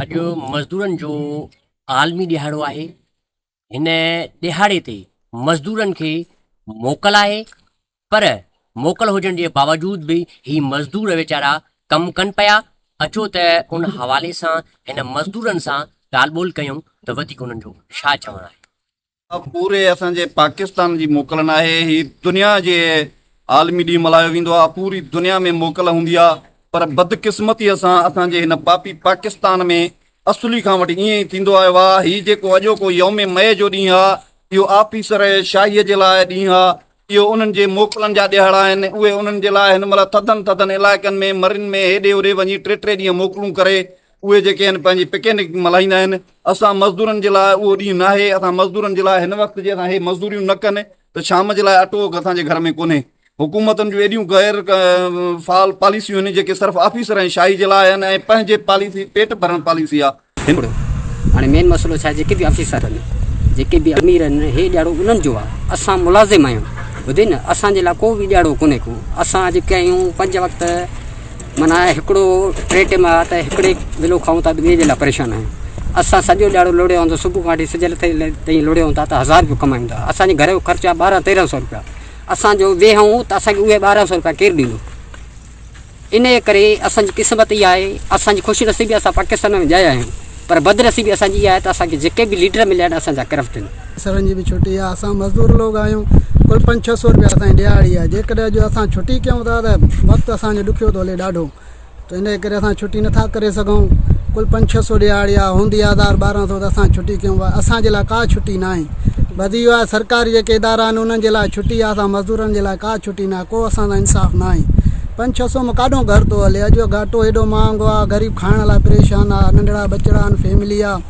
اڄ مزدورن جو عالمي ڏهاڙو آهي. هن ڏهاڙي تي مزدورن کي موڪل آهي پر موڪل هجڻ جي باوجود به هي مزدور ويچارا ڪم ڪن پيا. اچو ته ان حوالي سان هن مزدورن سان ڳالهه ٻولهه ڪيون ته وڌيڪ انهن جو ڇا چوڻ آهي. پوري اسان جي پاڪستان جي موڪل ناهي هي دنيا جي عالمي ڏينهن ملهايو ويندو آهي پوري دنيا ۾ موڪل هوندي آهي پر بدقسمتي سان اسان جي هن پاپي پاڪستان ۾ اصلي کان وٺي ائين ئي ٿيندو آيو آهي هي جيڪو اڄوڪو يوم مئي جو ڏينهن آهي اهو آفيسر شاهي جي لاء ڏينهن آهي اهو انهن جي موڪلن جا ڏهاڙا آهن اهي انهن جي لاء هن مهل ٿڌن ٿڌن علائقن ۾ مرين ۾ هيڏي هوڏي وڃي ٽي ٽي ڏينهن موڪلون ڪري اهي جيڪي آهن پنهنجي پڪنڪ ملهائيندا آهن اسان مزدورن جي لاء اهو ڏينهن ناهي اسان مزدورن جي لاء هن وقت جي اسان هي مزدوريون نه ڪن ته شام جي لاء اٽو اسان جي گهر ۾ ڪونهي حڪومتن جون ايڏيون غير فعال پاليسيون آهن جيڪي صرف آفيسر ۽ شاهي جي لاء آهن ۽ پنهنجي پاليسي پيٽ ڀرڻ پاليسي آهي. هڪڙو هاڻي مين مسئلو ڇا آهي جيڪي به آفيسر آهن جيڪي به امير آهن هي ڏياڙو انهن جو آهي اسان ملازم آهيون ٻڌي نه اسان جي لاء ڪو به ڏياڙو ڪونهي ڪو اسان جيڪي آهيون پنج وقت معنيٰ هڪڙو ٽي ٽيم آ ته هڪڙي ويلو کائون ٿا ته ٻئي ويلا پريشان آهيون اسان سڄو ڏياڙو لوڙيو هوندو صبح کان وٺي سج لٿي تائين لوڙيو هوندا ته هزار روپيو ڪمايون ٿا اسان جي گهر جو خرچ آ ٻارهن تيرهن سو روپيا اسان جو ويهون ته اسان کي اهي ٻارهن سو روپيا ڪير ڏيندو انهيء ڪري اسان جي قسمت اها آهي، اسان جي خوش نصيبي اسان پاڪستان ۾ ڄايا آهيون پر بد نصيبي اسان جي اها آهي ته اسان کي جيڪي به ليڊر مليا آهن اسان جا ڪرپٽ آهن. آفيسرن جي به ڇٽي آهي اسان مزدور لوگ آهيون ڪل پنج ڇهه سو روپيا اسان جي ڏهاڙي آهي جيڪڏهن اڄ اسان ڇٽي ڪيون ٿا ته وقت اسان جو ڏکيو ٿو هلي ڏاڍو ته انهيء ڪري اسان ڇٽي نٿا ڪري سگهون ڪل پنج ڇهه سو ڏهاڙي آهي هوندي هزار 1200 ته اسان ڇٽي ڪيون اسان جي لاء ڪا ڇٽي ناهي بس اهو آهي سرڪاري جيڪي ادارا آهن انهن جي لاء ڇٽي آهي اسان مزدورن جي لاء ڪا ڇٽي ناهي ڪو اسان سان انصاف ناهي پنج ڇهه سو ۾ ڪاڏو گهر ٿو هلي اڄ اٽو هيڏو مهانگو آهي غريب کائڻ لاء پريشان آهي ننڍڙا ٻچڙا آهن فيملي آهي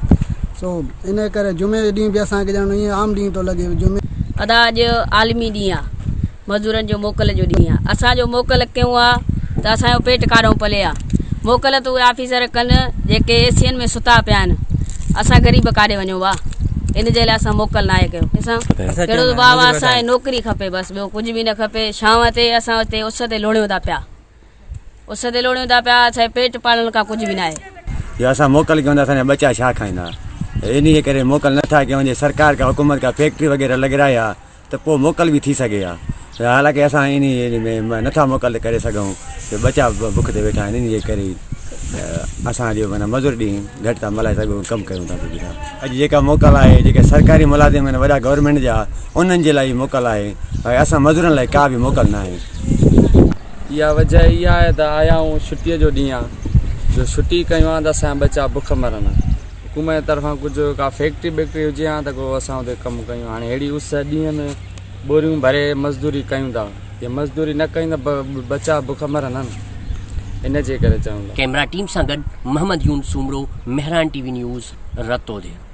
سو ان ڪري جمعي جي ڏينهن به اسان کي ڄڻ ائين عام ڏينهن ٿو لڳي جمعي ادا اڄ عالمي ڏينهن آ مزورن جو موڪل جو ڏينهن آ اسان جو موڪل ڪيون آ ته اسان جو پيٽ ڪاڏئون پلي آ موڪل ته اهي آفيسر ڪن جيڪي اي سين ۾ ستا پيا آهن اسان غريب ڪاڏي وڃون وا ان جي لاء اسان موڪل ناهي ڪيو اسان ڪهڙو ته بابا اسان کي نوڪري کپي بس ٻيو ڪجهه به نه کپي ڇانو تي اسان اتي اس تي لوڙيون ٿا پيا اس تي لوڙيون ٿا پيا اسان جي پيٽ پالڻ کان ڪجهه به ناهي. جو اسان موڪل ڪيون ته اسان جا ٻچا ڇا کائيندا انهي جي ڪري موڪل نٿا ڪيون جي سرڪار ڪا حڪومت ڪا فيڪٽري وغيره لڳرائي ها ته پوء موڪل به ٿي سگهي ها حالانڪه اسان انهي ۾ نٿا موڪل ڪري سگهون جو ٻچا بک تي ويٺا آهن انهي جي ڪري اسان جو معنيٰ مزور ڏينهن گهٽ ٿا ملهائي سگهون ڪم ڪيون ٿا پيا اڄ جيڪا موڪل آهي جيڪي سرڪاري ملازم آهن وڏا گورنمينٽ جا انهن جي لاء هي موڪل آهي باقي اسان مزورن لاء ڪا به موڪل نه آهي. اها وجه اها آهي ته آيا آهون ڇٽيء جو ڏينهن آ جو ڇٽي ڪيون ها ته اسان جا ٻچا بک مرن ها حڪومت جي طرفان ڪجهه ڪا فيڪٽري ٻيڪٽري هجي ها ته ڪو اسان اتي ڪم ڪيون هاڻي ههڙي اس ڏينهن ۾ ٻوريون ڀري مزدوري ڪيون ٿا جي مزدوري نه ڪيون ته ٻچا بک مرن ها نه ان جي ڪري چئون ٿا. ڪئميرا ٽيم سان گڏ Muhammad Yoon Soomro, Mehran T V news, Ratodero.